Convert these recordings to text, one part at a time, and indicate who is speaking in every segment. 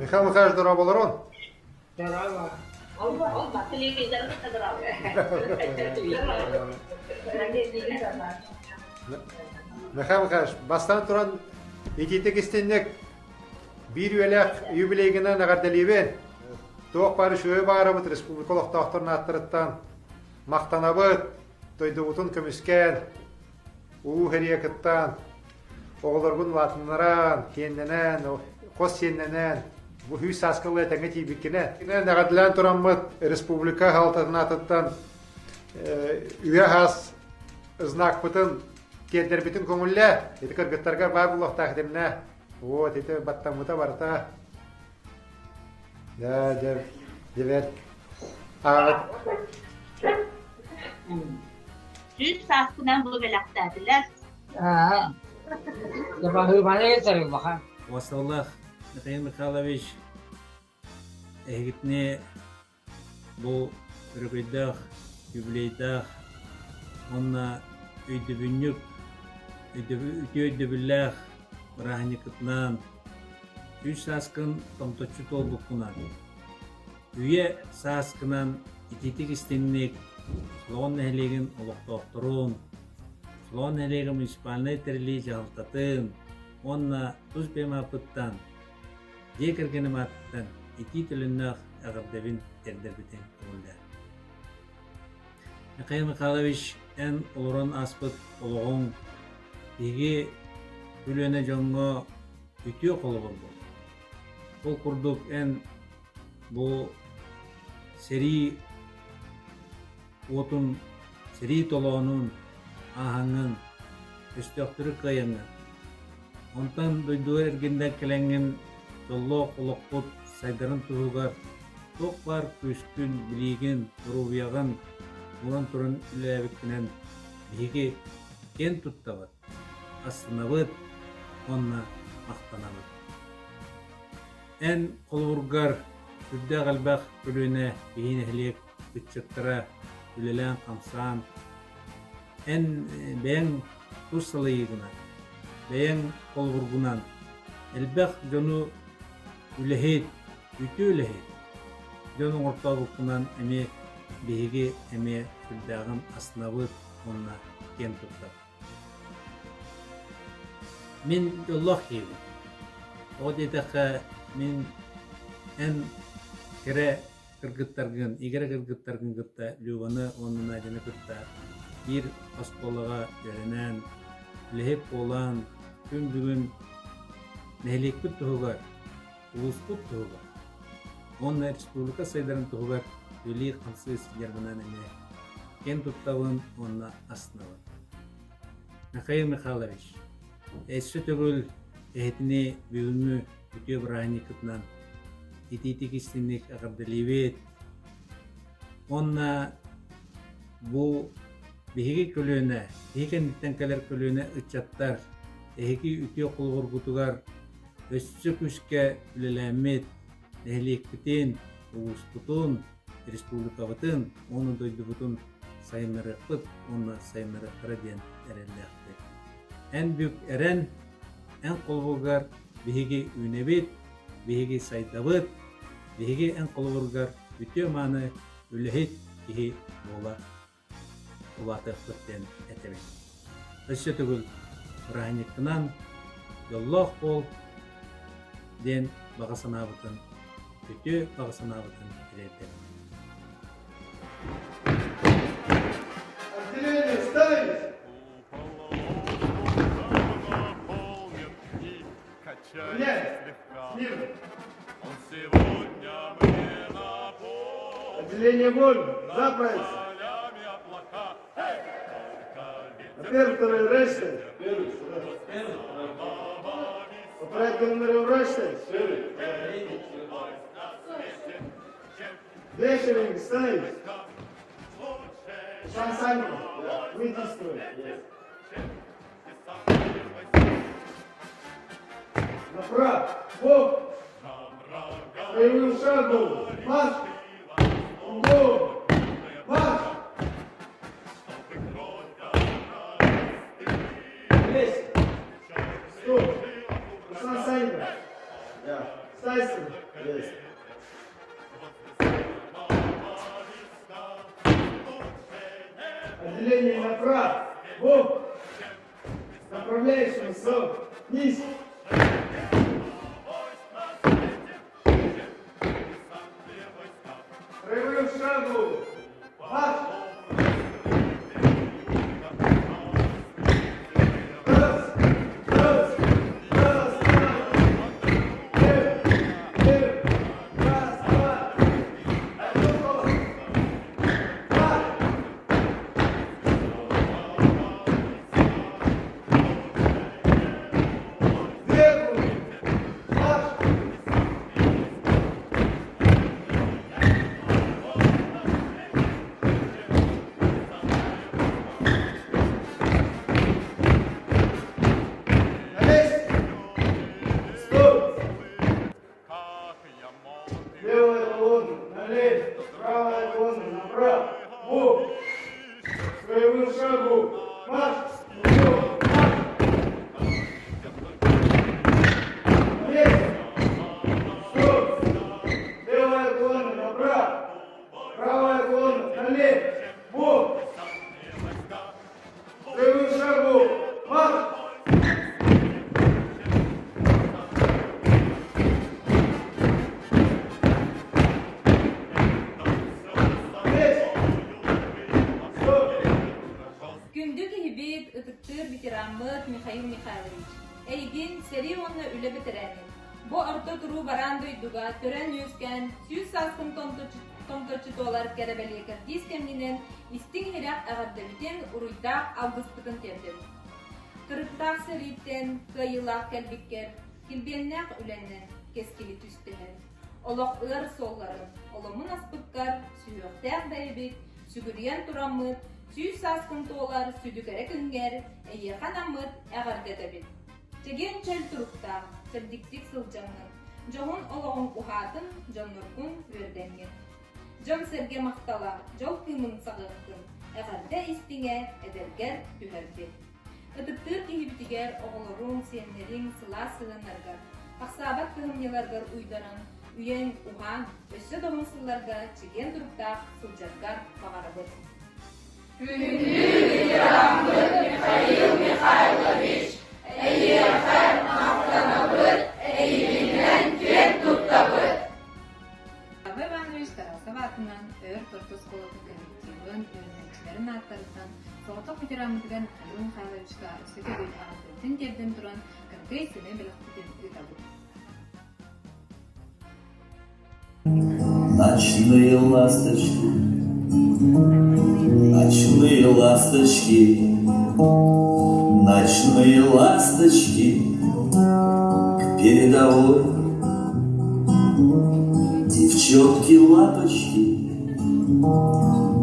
Speaker 1: Михаил Михайлович, дорооболорун.
Speaker 2: Дорообо.
Speaker 1: Михаил Михайлович, бастаан туран итиитик истинник биир үйэлээх юбилейгынан эҕэрдэлиибин. Туох баар үчүгэй баарабыт республика олохтоохторун ааттарыттан махтанабыт, дойдубутун көмүскээн, улуу сэрии кыттан, оҕолоргун улаатыннаран, сиэннэнэн, хос сиэннэнэн, бу сүүс сааска ыла этэҥҥэ тиийбиккинэ. Эҕэрдэлээн тураммыт республика салалтатын аатыттан үйэ хас знакпытын тиэрдэрбитин көҥүллээ. Ити кыргыттарга баар буолуохтаах итиннэ. Вот ити баттаммыта барыта. Да, дьэ, дьэ, Ааҕыт.
Speaker 3: 100 сааскынан бу бэлэхтээтилэр.
Speaker 2: Аа. Баһыыбаны ыытар
Speaker 4: Васаллах Михаил Михайлович эһигитини бу өрөгөйдөөх, юбилейдаах уонна өйдөбүнньүк, үтүө өйдөбүллээх бырааһынньыккытынан 100 сааскын томточчу туолбуккунан Үйэ сааскынан итиитик-истиҥник Солоҕон нэһилиэгин олохтоохторун, Солоҕон нэһилиэгин муниципальнай тэриллии дьаһалтатын уонна тус бэйэм ааппыттан, дьиэ кэргэним аатыттан итии төлөннөөх эҕэрдэбин тиэрдэрбитин көҥүллээ. Михаил Михайлович, эн олорон ааспыт олоҕуҥ биһиги көлүөнэ дьоҥҥо үтүө холобур буолар. Ол курдук эн Бу сэрии уотун, сэрии толоонун ааһаҥҥын, өстөөхтөрү кыайаҥҥын, онтон дойдуга эргиллэн кэлэҥҥин дьоллоох олохпут сайдарын туһугар туох баар күүскүн, билиигин, доруобуйаҕын булан туран үлэлээбиккинэн биһиги киэн туттабыт, астынабыт уонна махтанабыт. Эн холобургар сүрдээх элбэх көлүөнэ киһи нэһилиэк ыччаттара үлэлээн-хамсаан, эн бэйэҥ тус салайыыгынан, бэйэҥ холобургунан элбэх дьону үлэһит, үтүө үлэһит дьон оҥортообуккунан эмиэ биһиги эмиэ сүрдээҕин астынабыт уонна киэн туттабыт. Мин дьоллоох киһибин. Тоҕо диэтэххэ, мин эн кэрэ кыргыттаргын, игирэ кыргыттаргын кытта Любаны уонна Надяны кытта биир оскуолаҕа үөрэнэн, үлэһит буолан, күн бүгүн нэһилиэкпит туһугар, улууспут туһугар уонна республика сайдарын туһугар үлэлии-хамсыы сылдьарбынан эмиэ киэн туттабын уонна астынабын. Михаил Михайлович, өссө төгүл эһитини бүгүҥҥү үтүө бырааһынньыккытынан итиитик истиҥник эҕэрдэлиибит уонна бу биһиги көлүөнэ, биһи кэнниттэн кэлэр көлүөнэ ыччаттар эһиги үтүө холобургутугар өссө күүскэ үлэлээммит нэһилиэкпитин, улууспутун, республикабытын уонна дойдубутун сайыннарыахпыт уонна сайыннарыахтара диэн эрэллээхпит. Эн бүк эрэн, эн холобургар биһиги үүнэбит, биһиги сайдабыт, биһиги эн холобургар үтүө-мааны үлэһит киһи буола улаатыахпыт диэн этэбин. Өссө төгүл бырааһынньыккынан дьоллоох буол диэн баҕа санаабытын, үтүө баҕа санаабытын тириэрдэбин.
Speaker 1: Отделение ставить! Отделение вольно. Заправиться. На первый, второй рейсы. Первый, Поправить номер рейсы. Две шеренги ставить. Шансами. Выйти из строя. Направо. Бок. Строевым шагом. Марш. Кругом. Марш. Есть. Стоп. Руслан Санников. Стайся. Есть. Отделение направо. Бок. Направляющим сов. Вниз. Прорыв шагу. Марш. Раз, раз, раз, два. Лев, лев, раз, два. Одну, два. Сверху. Марш. На месте. Стой. Левая колонна налево, правая колонна направо. Бок. Строевым шагу. Марш. Бок. Марш. На месте. Стой. Левая колонна направо. Правая колонна налево. Бок. Строевым шагу. Марш. На месте. Стой.
Speaker 5: Күндү киһибит, ытыктыыр ветераммыт Михаил Михайлович. Эйигин сэрии уонна үлэ бэтэрээнин. Бу орто туруу бараан дойдуга төрөөн-үөскээн 100 сааскын томточчу туолар кэрэ бэлиэ кэрдиис кэмҥинэн истиҥ иһирэх эҕэрдэбитин уруйдаах алгыспытын тиэрдэбит. Кырыктаах сэрииттэн кыайыылаах кэлбиккэр килбиэннээх үлэнэн кэскили түстэһэн, олох ыар суолларын оломун аспыккар сүһүөхтээх бэйэбит сүгүрүйэн тураммыт 100 сааскын туолар сүдү кэрэ күҥҥэр эйиэхэ анаммыт эҕэрдэтэбит. Чэгиэн чөл туруктаах, чэбдиктик сылдьаҥҥын, дьоһун олоҕуҥ уһаатын, дьонноргун үөрдэҥҥин. Дьон-сэргэ махтала, дьол кыымын саҕыахтын, эҕэрдэ истиҥэ эдэргэр түһэрдин. Ытыктыыр киһибитигэр оҕолоруҥ, сиэннэриҥ сылаас сыһыаннарыгар, ахсаабат кыһамньыларгар уйдаран, үйэҥ уһаан, өссө да уһун сылларга чэгиэн туруктаах сылдьаргар баҕарабыт.
Speaker 6: Күндү ветераммыт Михаил Михайлович, эйиэхэ махтанабыт, эйигинэн киэн туттабыт!
Speaker 5: Павел Иванович Тарасов аатынан Өрт орто оскуолатын коллективын, үөрэнээччилэрин ааттарыттан соҕотох ветераммытыгар Михаил Михайловичка өссө төгүл эҕэрдэбитин тиэрдэн туран, кыракый сэмэй бэлэхпитин ыытабыт.
Speaker 7: Ночные ласточки, ночные ласточки, ночные ласточки к передовой. Девчонки-лапочки,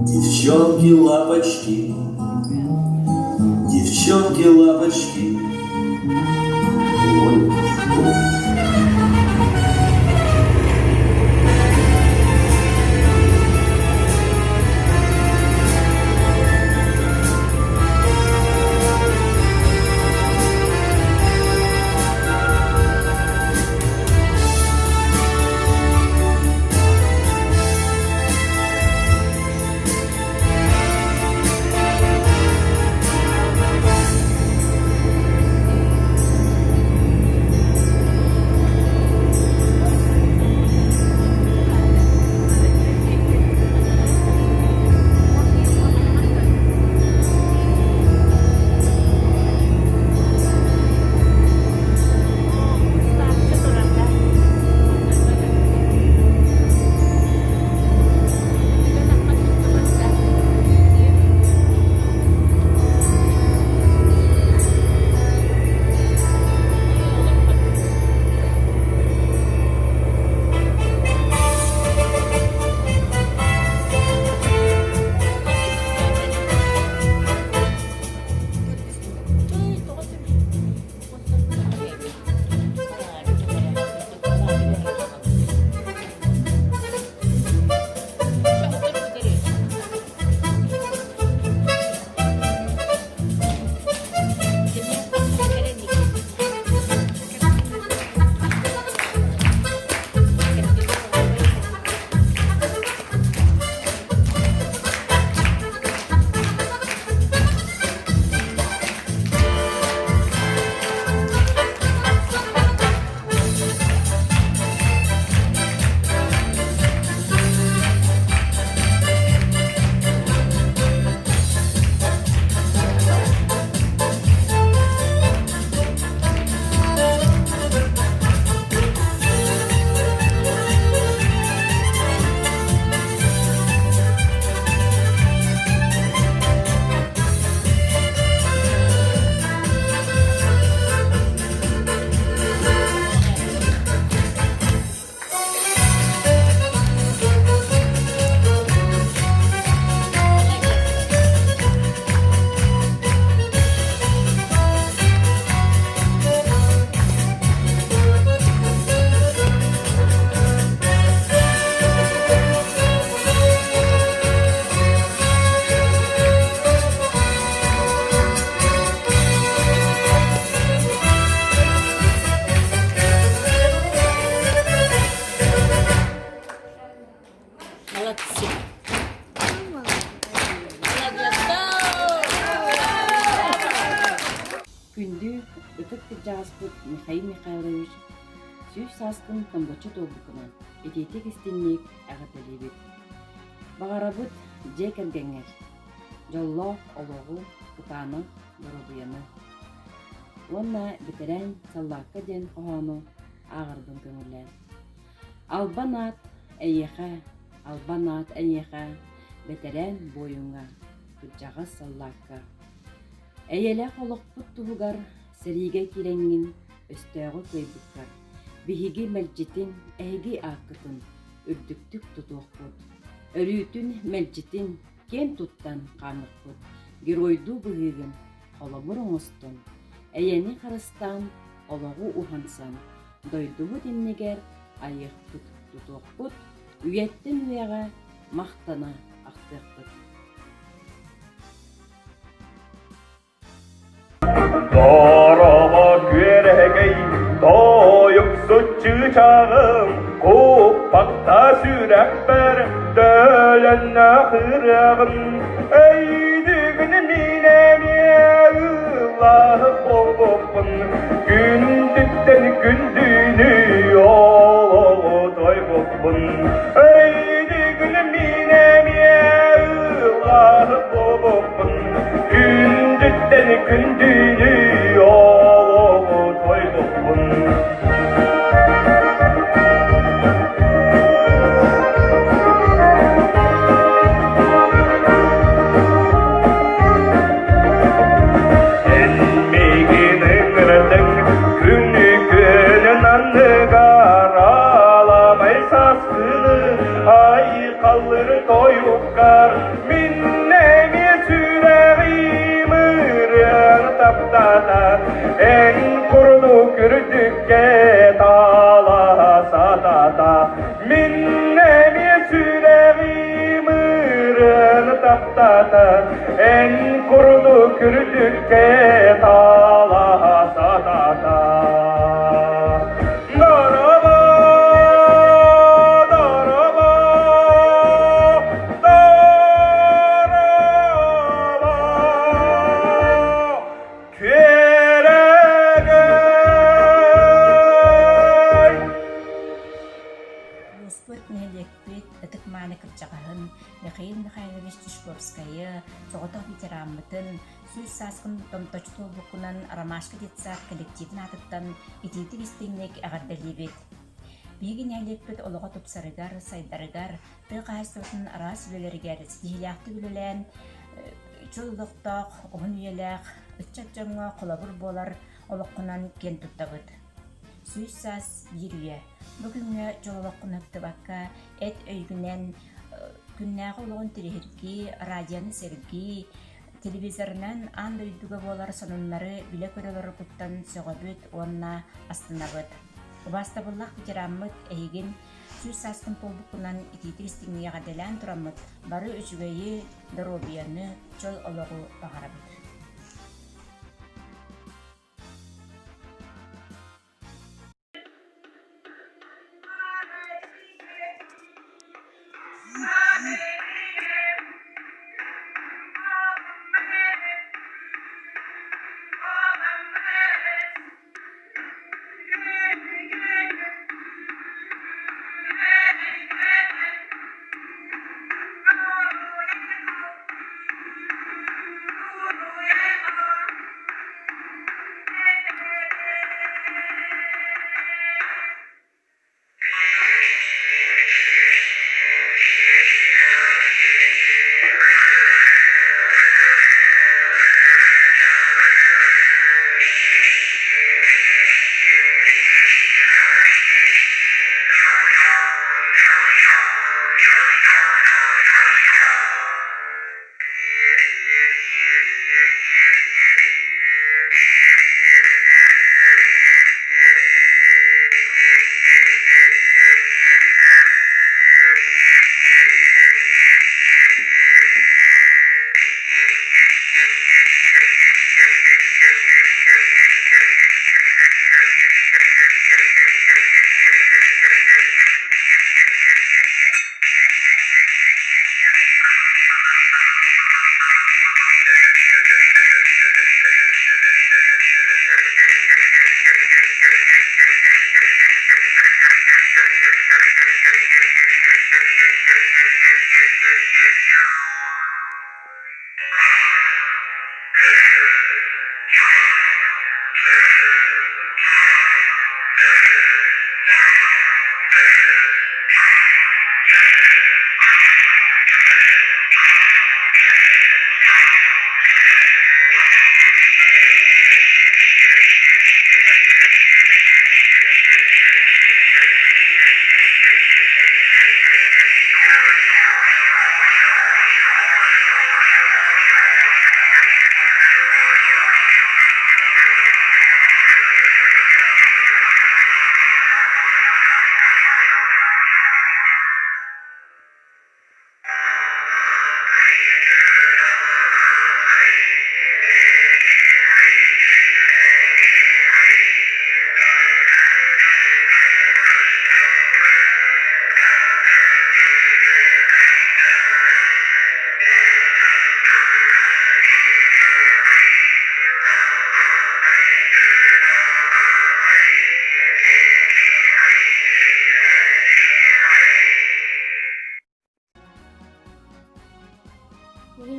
Speaker 7: девчонки-лапочки, девчонки-лапочки. Ой, ой.
Speaker 8: 100 сааскын томточчу туолбуккунан итиитик-истиҥник эҕэрдэлиибит! Баҕарабыт дьиэ кэргэҥҥэр дьоллоох олоҕу, кытаанах доруобуйаны уонна бэтэрээн саллаакка диэн хоһоону ааҕарбын көҥүллээн. Албан аат эйиэхэ, албан аат эйиэхэ, бэтэрээн буойуҥҥа, кырдьаҕас саллаакка. Эйэлээх олохпут туһугар сэриигэ киирэҥҥин өстөөҕү кыайбыккар, биһиги мэлдьитин эһиги ааккытын үрдүктүк тутуохпут, өрүүтүн мэлдьитин киэн туттан хаамыахпыт, геройдуу быһыыгын холобур оҥостон, эйэни харыстаан, олоҕу уһансан, дойдубут иннигэр айыахпыт, тутуохпут, үйэттэн үйэҕэ махтана ахтыахпыт.
Speaker 9: Дорообо күөрэгэй, тойуксут чыычааҕым, куппакта сүрэхпэр төлөннөх ырыаҕым. Өйдүүгүн мин эмиэ ыллаһык буолбуппун, күндүттэн күндүнү олоҕу тойбуппун. Өйдүүгүн мин эмиэ ыллаһык буолбуппун, Күндүттэн күндүнү олоҕу тойбуппун. Эн миигин ыҥырдыҥ күнү күөнүн анныгар аламай саскыны айхаллыр тойуккар Мин эмиэ сүрэҕим ырыаны таптата, эн курдук үрдүккэ талаһа сатата. Мин эмиэ сүрэҕим ырыаны таптата, эн курдук үрдүккэ талаһа сатата. Дорого, дорого, дорого, күөрэгэй!
Speaker 10: Улууспут, нэһилиэкпит ытык-мааны кырдьаҕаһын Михаил Михайлович Тишковскайы, соҕотох ветераммытын, 100 сааскын томточчу туолбуккунан Ромашка детсад коллективын аатыттан итиитик-истиҥник эҕэрдэлиибит! Биһиги нэһилиэкпит олоҕо тупсарыгар, сайдарыгар, тыа хаһаайыстыбатын араас үлэлэригэр ситиһиилээхтик үлэлээн, чөл олохтоох, уһун үйэлээх ыччат дьоҥҥо холобур буолар олоххунан киэн туттабыт. 100 саас биир үйэ. Бу күҥҥэ дьол олоххун ыһыктыбакка, эт өйгүнэн күннээҕи олоҕун тириһиргии, радионы сэргии, телевизорынан аан дойдуга буолар сонуннары билэ-көрө олороргуттан сөҕөбүт уонна астынабыт. Убаастабыллаах ветераммыт эһигин 100 сааскын туолбуккунан итиитик истиҥник эҕэрдэлээн тураммыт, бары үчүгэйи, доруобуйаны, чөл олоҕу баҕарабыт.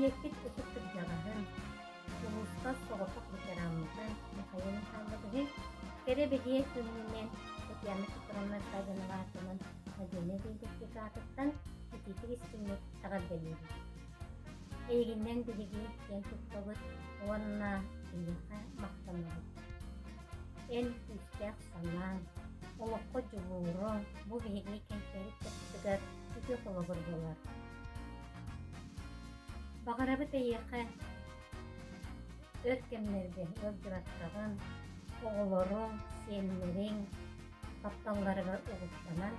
Speaker 11: Нэһилиэкпит ытык кырдьаҕаһын, улууска соҕотох ветераммытын Михаил Михайловиһы кэрэ бэлиэ күнүнэн Татьяна Петровна Саввинова аатынан модельнай библиотека аатыттан итиитик истиҥник эҕэрдэлиибит. Эйигиннэн биһиги киэн туттабыт уонна эйиэхэ махтанабыт. Эн күүстээх санааҥ, олоххо дьулууруҥ бу биһиги кэнчээри ыччаппытыгар үтүө холобур буолар. Баҕарабыт эйиэхэ өр кэмнэргэ ыалдьыбаттаҕын, оҕолоруҥ, сиэннэриҥ тапталларыгар угуттанан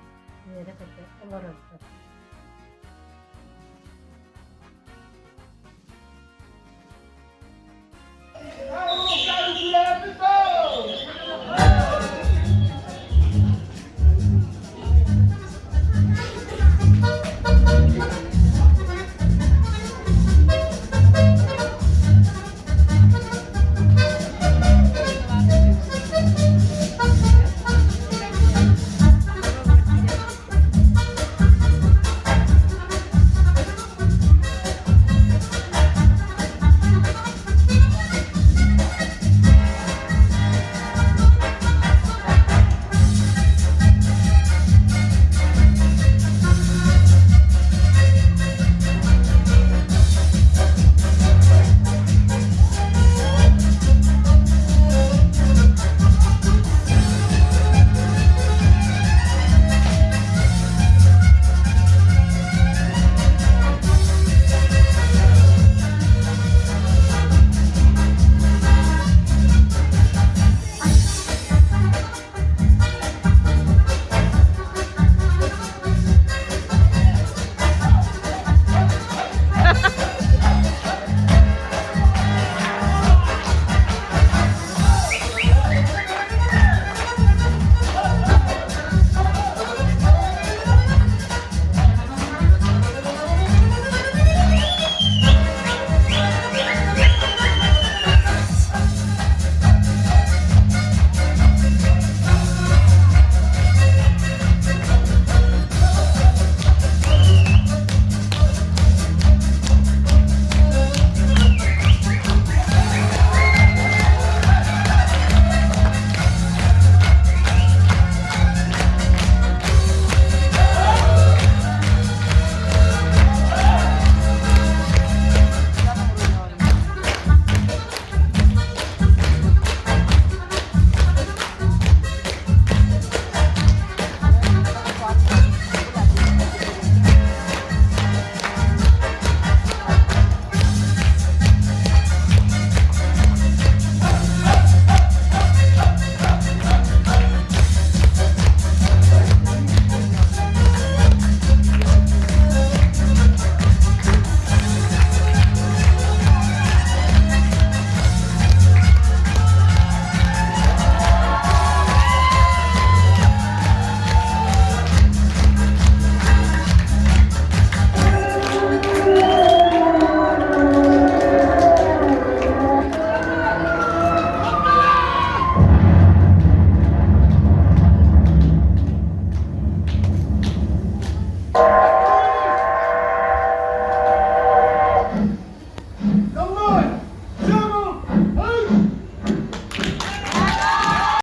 Speaker 11: үөрэ-көтө олороргор.